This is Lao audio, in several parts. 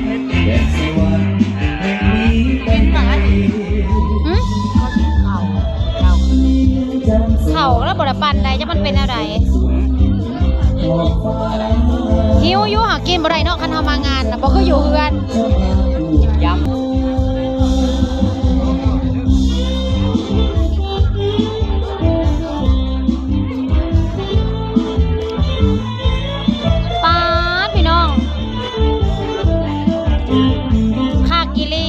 ຫຶ? ເຂົ້າລະບໍ່ໄດ້ປັ່ນໃດ ຈັກມັນເປັນແນວໃດ. ຫິວຢູ່ ຫາກິນບໍ່ໄດ້ເນາະ ຄັນເຮົາມາງານນະ ບໍ່ຄືຢູ່ເຮືອນ. ຢຳ ປາດ ພີ່ນ້ອງ ຄັກອີ່ຫຼີ.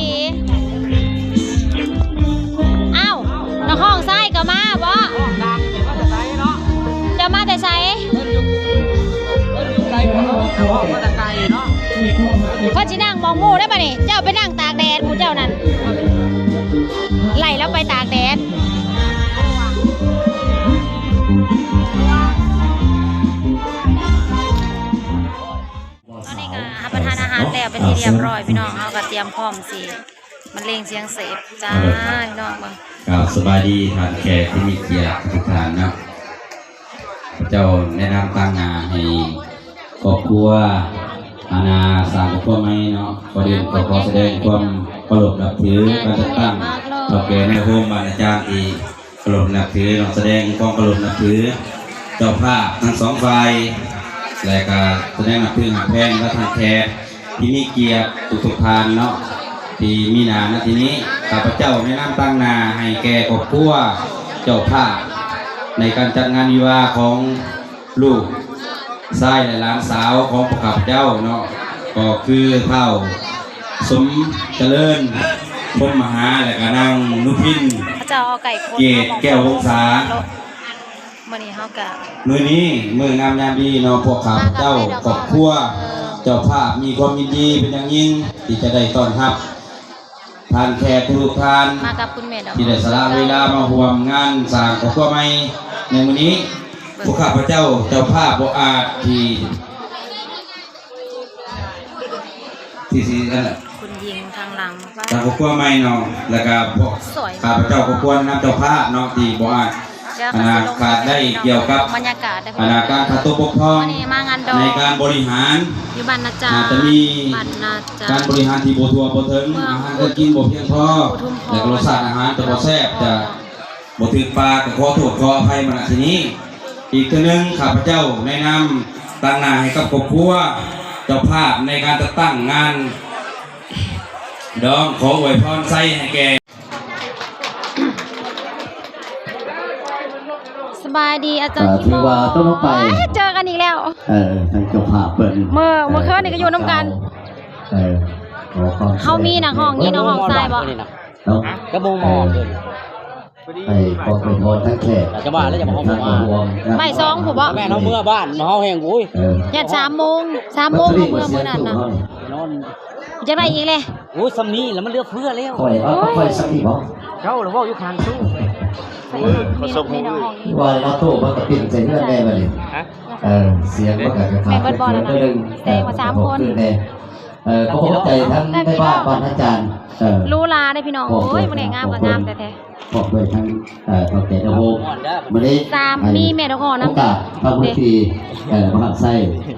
ອ້າວ ນັກຮ້ອງຊາຍກໍມາບໍ? ເຈົ້າມາແຕ່ໃສ? ເພິ່ນຊິນັ່ງໝ່ອງໝູ່ໄດ້ບາດນີ້ ເຈົ້າໄປນັ່ງຕາກແດດ ໝູ່ເຈົ້ານັ້ນ ໄລ່ລາວໄປຕາກແດດ. ຕອນນີ້ກໍຮັບປະທານອາຫານແລ້ວເປັນທີ່ຮຽບຮ້ອຍ ພີ່ນ້ອງ ເຮົາກໍຕຽມພ້ອມຊິບັນເລງສຽງເສບຈ້າ ພີ່ນ້ອງເບິ່ງ. ກາບສະບາຍດີທ່ານແຂກທີ່ມີກຽດທຸກທ່ານເນາະ. ເຈົ້າແນະນຳຕາງໜ້າໃຫ້ຄອບຄົວ ອານາ ສ້າງຄອບຄົວໃໝ່ເນາະ. ກ່ອນອື່ນກໍຂໍສະແດງຄວາມເຄົາລົບນັບຖືການຈັດຕັ້ງເຖົ້າແກ່ນາຍໂຮມບ້ານອາຈານທີ່ ເຄົາລົບນັບຖືເນາະ, ສະແດງຄວາມເຄົາລົບນັບຖືເຈົ້າພາບທັງສອງຝ່າຍ ແລະກະສະແດງນັບຖືຮັກແພງກັບທ່ານແຂກທີ່ມີກຽດທຸກໆທ່ານເນາະ ທີ່ມີໜ້ານະທີ່ນີ້. ຂ້າພະເຈົ້າໃນນາມຕາງໜ້າໃຫ້ແກ່ຄອບຄົວເຈົ້າພາບ ໃນການຈັດງານວິວາຂອງ ລູກຊາຍ ແລະ ຫຼານສາວຂອງພວກຂ້າພະເຈົ້າເນາະ ກໍຄືທ້າວສົມຈະເລີນ ພົມມະຫາ ແລະກະນາງນຸພິນ ເກດແກ້ວວົງສາ. ມື້ນີ້ເຮົາກະ ມື້ນີ້ມື້ງາມຍາມດີເນາະ ພວກຂ້າພະເຈົ້າຄອບຄົວເຈົ້າພາບມີຄວາມຍິນດີເປັນຢ່າງຍິ່ງ ທີ່ຈະໄດ້ຕ້ອນຮັບ ທ່ານແຂກທຸກໆທ່ານ ມາກັບຄຸນແມ່ດອກ ທີ່ໄດ້ສະຫຼະເວລາມາຮ່ວມງານສ້າງຄອບຄົວໃໝ່ໃນມື້ນີ້. ພວກຂ້າພະເຈົ້າເຈົ້າພາບບໍ່ອາດທີ່ ທີ່ຊິ ອັນ ຄຸນຍິງທາງຫຼັງ ສ້າງຄອບຄົວໃໝ່ເນາະ ແລ້ວກະພວກຂ້າພະເຈົ້າຄອບຄົວນຳເຈົ້າພາບເນາະ ທີ່ບໍ່ອາດ ອັນນາ ຂາດໄດ້ກ່ຽວກັບ ບັນຍາກາດ ອັນນາ ການຂາດຕົກບົກຜ່ອງໃນການບໍລິຫານ ຢູ່ບ້ານນາຈານ ອາດຈະມີ ບ້ານນາຈານ ການບໍລິຫານທີ່ບໍ່ທົ່ວບໍ່ເຖິງ ອາຫານການກິນບໍ່ພຽງພໍ ແລະກໍລົດຊາດອາຫານຈະບໍ່ແຊບ ຈະບໍ່ຖືກປາກ ກໍຂໍໂທດຂໍອະໄພມາ ນະ ທີ່ນີ້. ອີກເທື່ອໜຶ່ງ ຂ້າພະເຈົ້າໃນນາມຕາງໜ້າໃຫ້ກັບຄອບຄົວເຈົ້າພາບໃນການຈັດຕັ້ງງານດອງ ຂໍອວຍພອນໄຊໃຫ້ແກ່ ສະບາຍດີອາຈານ ເອີ ທີ່ວ່າຕົກລົງໄປ ເຈີກັນອີກແລ້ວ. ເອີ ທາງເຈົ້າພາບເພິ່ນ ເມື່ອ ເອີ ເມື່ອຄືນນີ້ກໍຢູ່ນຳກັນ. ເອີ ເຮົາມີນັກຮ້ອງຍິງ ນັກຮ້ອງຊາຍບໍ່? ເນາະ ກະບໍ່ມາເດີ ໃຫ້ຄອບຄົວທາງແຂກ ຈະວ່າແລ້ວຈະມາຮ້ອງ ບ່າຍສອງພຸ້ນບໍ່? ແມ່ນເຮົາເມືອບ້ານ ເຮົາແຮງ ໂອ້ຍ ເອີ ຢ້ານສາມໂມງ ສາມໂມງເຮົາເມືອມື້ນັ້ນນະ ນອນ ຈັ່ງໃດອີກແລະ? ໂອ້ຍ ສ່ຳນີ້ລະມັນເຫຼືອເຟືອແລ້ວ ຂ້ອຍເອົາ ໂອ້ຍ ຂ້ອຍສ່ຳນີ້ບໍ່? ເຈົ້າລະເວົ້າຢູ່ຂ້າງຕູ້ ເອີ ເຂົາສົ່ງໃຫ້ນ້ອງ ວ່າລາໂຕມັນກະປິ່ນໃສ່ເຮືອນແດ່ບັດນີ້ ຮະ ເອີ ສຽງມັນກະຂາດເກີນໜ້ອຍໜຶ່ງ ແຕ່ວ່າສາມຄົນ ເອີ ກໍຂອບໃຈທັງແມ່ບ້ານ ບ້ານອາຈານ ເອີ ຫຼູຫຼາເດ້ພີ່ນ້ອງ ໂອ້ຍ ມື້ນີ້ງາມກໍງາມແທ້ໆ. ພ້ອມດ້ວຍທັງ ເອີ ເຖົ້າແກ່ນາໂຮມ ມື້ນີ້ ສາມີແມ່ດອກຫໍ້ນຳ ໂອກາດພະບຸນຕີ ເອີ ມະຫາໄຊ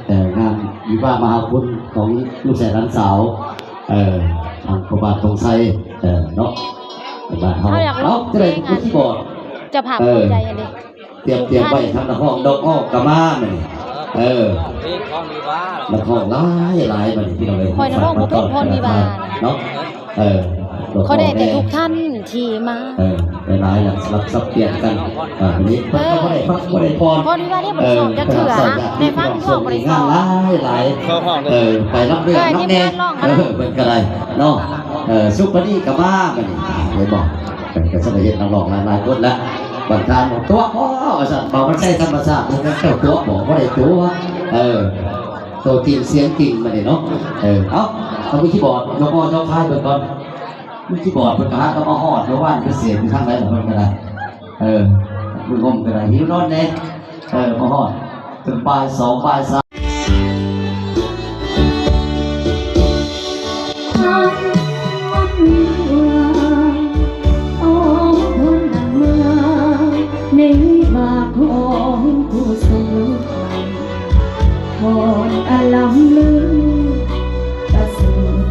ເອີ ງານວິວາມະຫາຄຸນຂອງລູກຊາຍຫຼານສາວ ເອີ ທາງພໍ່ບ້ານທົ່ງໄຊ ເອີ ເນາະ ບ້ານເຮົາ. ເຮົາຢາກຮ້ອງ ເອີ ຈະໄດ້ ເພງອັນ ເຈົ້າພາບ ເອີ ຂອບໃຈອັນນີ້ ຕຽມ ຕຽມໄວ້ທັງນັກຮ້ອງ ດອກອອກກະມາມື້ນີ້ ເອີ ນັກຮ້ອງຫຼາຍໆ ບາດນີ້ພີ່ນ້ອງເອີຍ ຂ້ອຍນັກຮ້ອງບໍ່ເປັນ ພອນວິວາ ເນາະ ເອີ ຂໍໄດ້ແຕ່ທຸກທ່ານທີ່ມາ ເອີ ຫຼາຍໆ ລະສະຫຼັບສັບປ່ຽນກັນ ເອີ ມື້ນີ້ເພິ່ນກໍບໍ່ໄດ້ພັກບໍ່ໄດ້ຜ່ອນ ພອນວິວານີ້ບໍ່ໄດ້ຊ້ອມຈັກເທື່ອ ໄດ້ຟັງຮ້ອງບໍ່ໄດ້ຊ້ອມ ຫຼາຍໆ ເອີ ໄປນຳເລື່ອງນຳແນວ ເອີ ເພິ່ນກໍໄດ້ເນາະ ເອີ ສຸກປານີກໍມາມື້ນີ້ ເຫັນບໍ່? ເພິ່ນກໍສະໄດ້ເຫັນນັກຮ້ອງຫຼາຍໆຄົນແລ້ວ ບັນທານຕົວະ ໂອ້ ວ່າຊັ້ນ ເວົ້າມັນໃຊ້ທຳມະຊາດ ບໍ່ແມ່ນເຈົ້າຕົວະບໍ່ ບໍ່ໄດ້ຕົວະ ເອີ ໂຕຈິງສຽງຈິງມານີ້ເນາະ ເອີ ເອົ້າ ເອົາມືຄີບອດ ຍົກໝໍ້ຍົກຄາຍເບິ່ງກ່ອນ ມືຄີບອດເພິ່ນກໍຫາກໍມາຮອດ ເມື່ອວານໄປເສບຢູ່ທາງໃດລະເພິ່ນກໍໄດ້ ເອີ ມືງົມກໍໄດ້ ຫິວນອນແດ່ ເອີ ມາຮອດ ເຖິງບ່າຍສອງ ບ່າຍສາມ ໃນບາກຂອງຜູ້ຊົງລຸກໃໝ່ ພອນອາລຳລື ປະເສີດ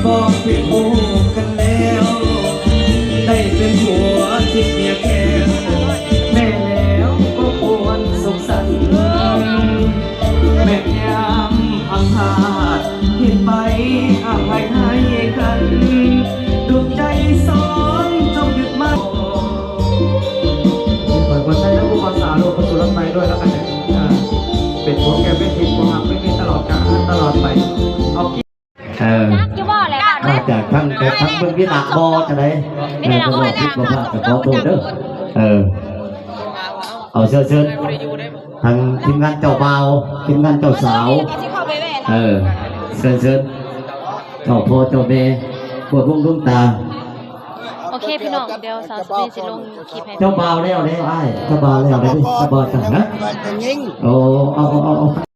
ບອກໃຫ້ຮູ້ກັນແລ້ວ ໄດ້ເປັນຜົວຕິດເມຍແກ້ວ ແມ່ແລ້ວກໍຄວນສຸກສັນ ແມ່ນຍາມຮັກພາດ ເຮັດໄປອະໄພໃຫ້ກັນ ດວງໃຈສອງຈົ່ງຍຶດໝັ້ນ ຂໍໃຫ້ຜູ້ບ່າວສາວລູກຜູ້ສູ່ລັກໄປດ້ວຍແລ້ວກັນເດີ ເປັນຜົວແກ້ວເປັນທິບ ຄວາມຮັກເປັນມິດຕະຫຼອດການຕະຫຼອດໄປ ເອົາ ເອີ ຈັກຢູ່ບໍ່ແຫຼະ ມາຈາກທາງ ແຕ່ທາງເບິ່ງວິນາກບໍ່ຈັ່ງໃດ ເອີ ບໍ່ຜິດບໍ່ພາດກໍຂໍໂທດເດີ ເອີ ເອົາ ເຊີນ ເຊີນ ທາງທີມງານເຈົ້າບ່າວ ທີມງານເຈົ້າສາວ ເອີ ເຊີນ ເຊີນ ເຈົ້າພໍ່ເຈົ້າແມ່ ກວດວົງດວງຕາ ໂອເຄພີ່ນ້ອງ ດຽວສາວສຸນີຊິລົງຄລິບໃຫ້ ເຈົ້າບ່າວແລ້ວເດ້ອ້າຍ ເຈົ້າບ່າວແລ້ວເດ້ ເຈົ້າບ່າວຈັ່ງ ຮະ ໂອ້ ເອົາ ເອົາ ເອົາ ເອົາ ເອົາ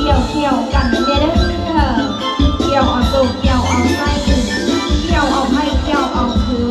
ກ່ຽວ ກ່ຽວກັນແດ່ເດີ ກ່ຽວເອົາໂຊ ກ່ຽວເອົາໄຊ ກ່ຽວເອົາໄພ ກ່ຽວເອົາຄື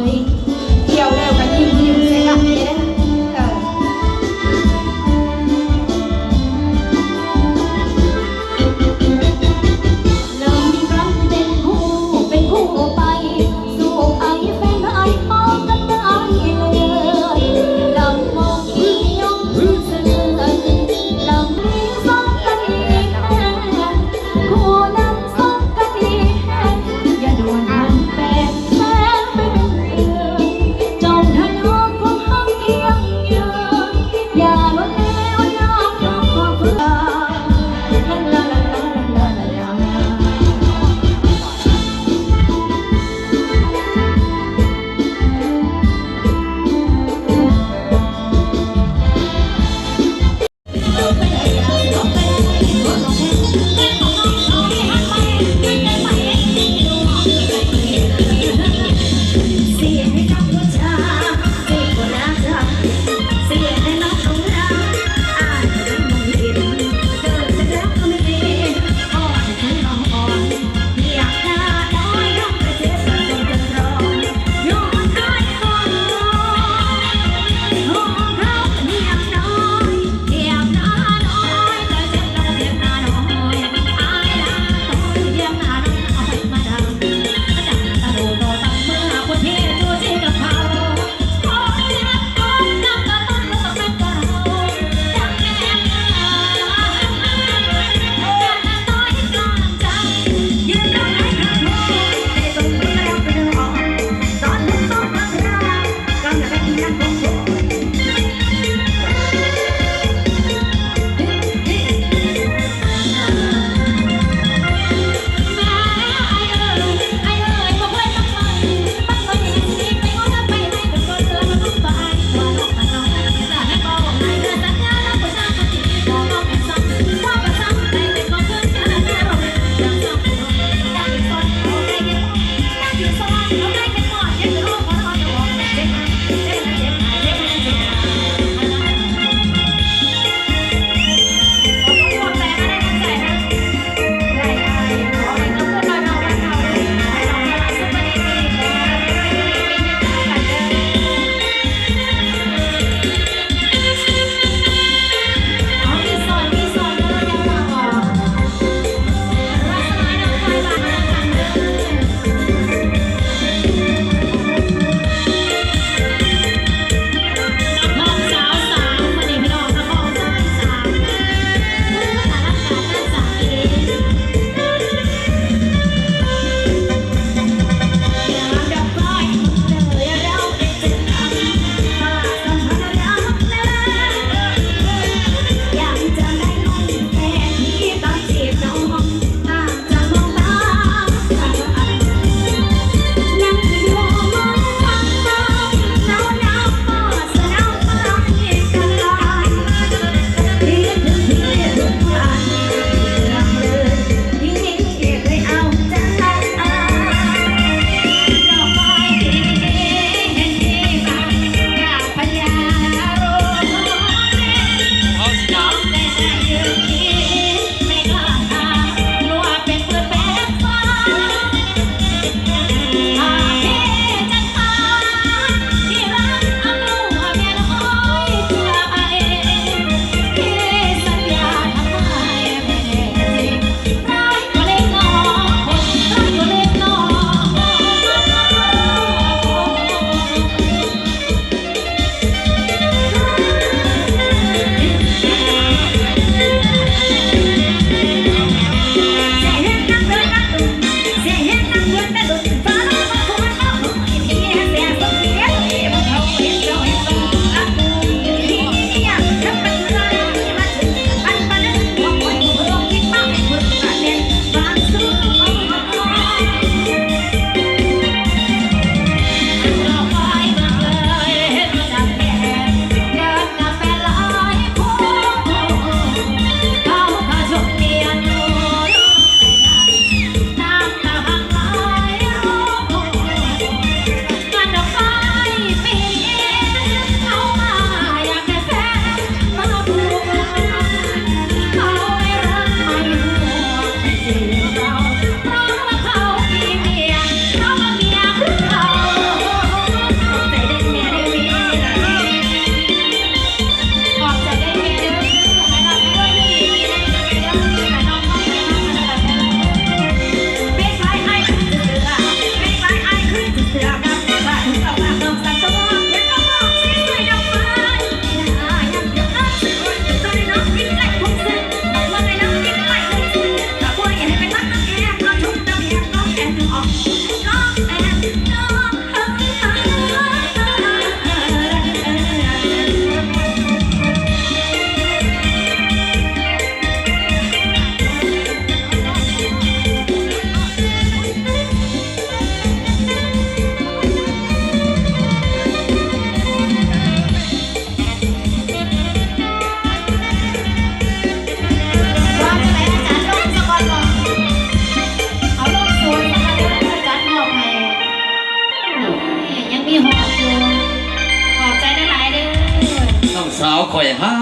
ເອົາຂ້ອຍຫ້າ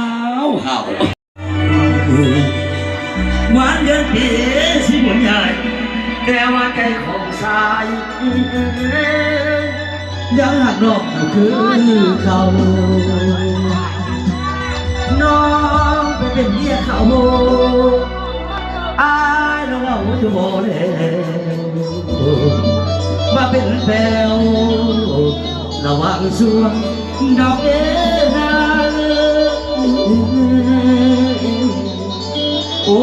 ວໆ ວານເດືອນປີຊິໝູນຍ້າຍ ແຕ່ວ່າໃຈຂອງຊາຍ ຍັງຮັກນ້ອງຢູ່ຄືເກົ່າ. ນ້ອງໄປເປັນເມຍເຂົາ ອ້າຍນ້ອງເອົາຢູ່ບໍ່ແລ ມາເປັນແປ້ວລະຫວ່າງຊ່ວງດອກເອນາ. ໂອ້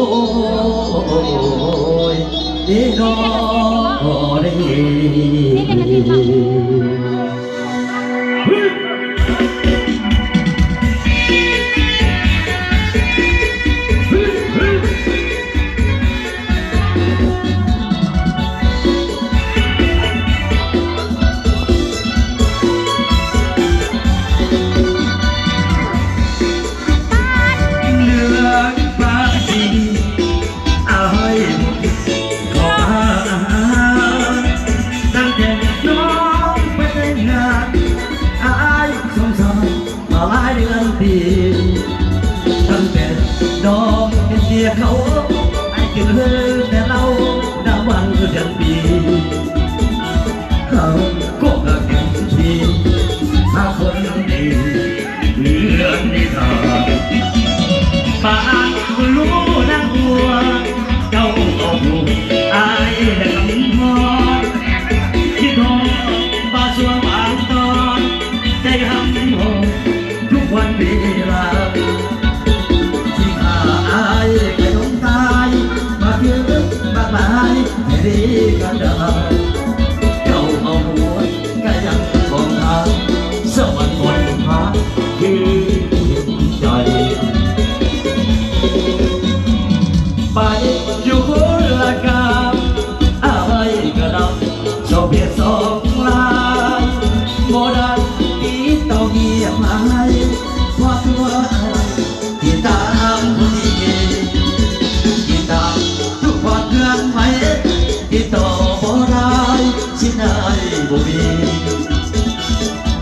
ຍ ເດນ້ອງເດ. ເລື່ອງປາກຈິງ ອ້າຍບໍ່ຄິດຂໍຫາ ຕັ້ງແຕ່ນ້ອງໄປແຕ່ງງານ ອ້າຍສົງສານມາຫຼາຍເດືອນປີ. ຕັ້ງແຕ່ນ້ອງເປັນເມຍເຂົາ ອ້າຍຈຶ່ງເລີກແຕ່ເຫຼົ້າ ນຳວັນເດືອນປີ ເຮົາກໍຮັກກັນທີ່ ຫາຄົນດີ ເລື່ອງນິທານ ປາກບໍ່ຮູ້ນາງຫົວ ເຈົ້າກໍຮູ້ ອ້າຍແລະຄຳຮອດ ຄິດຮອດບາງຊ່ວງບາງຕອນ ໃຈຮຳຮອດທຸກວັນເວລາ ທີ່ຂ້າອ້າຍໄປລົງຕາຍ ມາຄືບາກຫຼາຍ ໃຫ້ດີກັນດາ ເຈົ້າເອົາຫົວ ກະຍັງຂອງທ່ານ ສະຫວັນບົນຟ້າຄືໃຈ ໄປຢູ່ຄົນລະກາງ ອາໄວກະນຳສອງເພດສອງລາຍ ບໍ່ໄດ້ຕິດຕໍ່ງຽບຫາຍ ເພາະຕົວອ້າຍ ຕິດຕາມຜູ້ທີ່ດີ ຕິດຕາມທຸກຄວາມເຄື່ອນໄຫວ ຕິດຕໍ່ບໍ່ໄດ້ ຊິໄດ້ບໍ່ມີ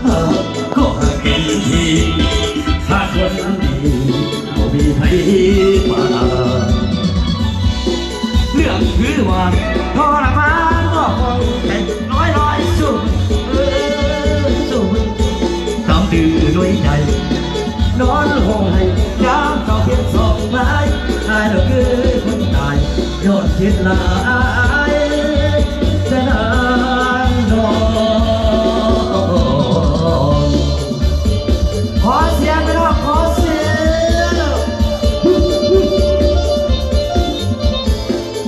ເຮົາກໍຫາກິນທີ່ ຫາຄົນດີ ບໍ່ມີໃຜປານ ເລື່ອງຄືວ່າທໍລະມານ ບໍ່ຄວນໃຈ ນ້ອຍໆ ສູ້ ເອີ ສູ້ ກຳຕື້ດ້ວຍໃຈ ນອນຮ້ອງໄຫ້ ຍາມເຊົ້າພຽງສອງລາຍ ອ້າຍລະຄືຄົນຕາຍ ຍ້ອນຄິດຫຼາຍແຕ່ນາງນ້ອງ. ຂໍສຽງ ພີ່ນ້ອງ ຂໍສຽງ.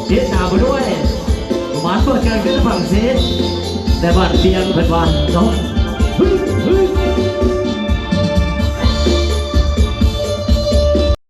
ຕິດຕາມໄປດ້ວຍ ມາເປີດເກີນຂຶ້ນຝັ່ງເສ ແຕ່ບ້ານປຽງເພິ່ນວ່າ ນ້ອງ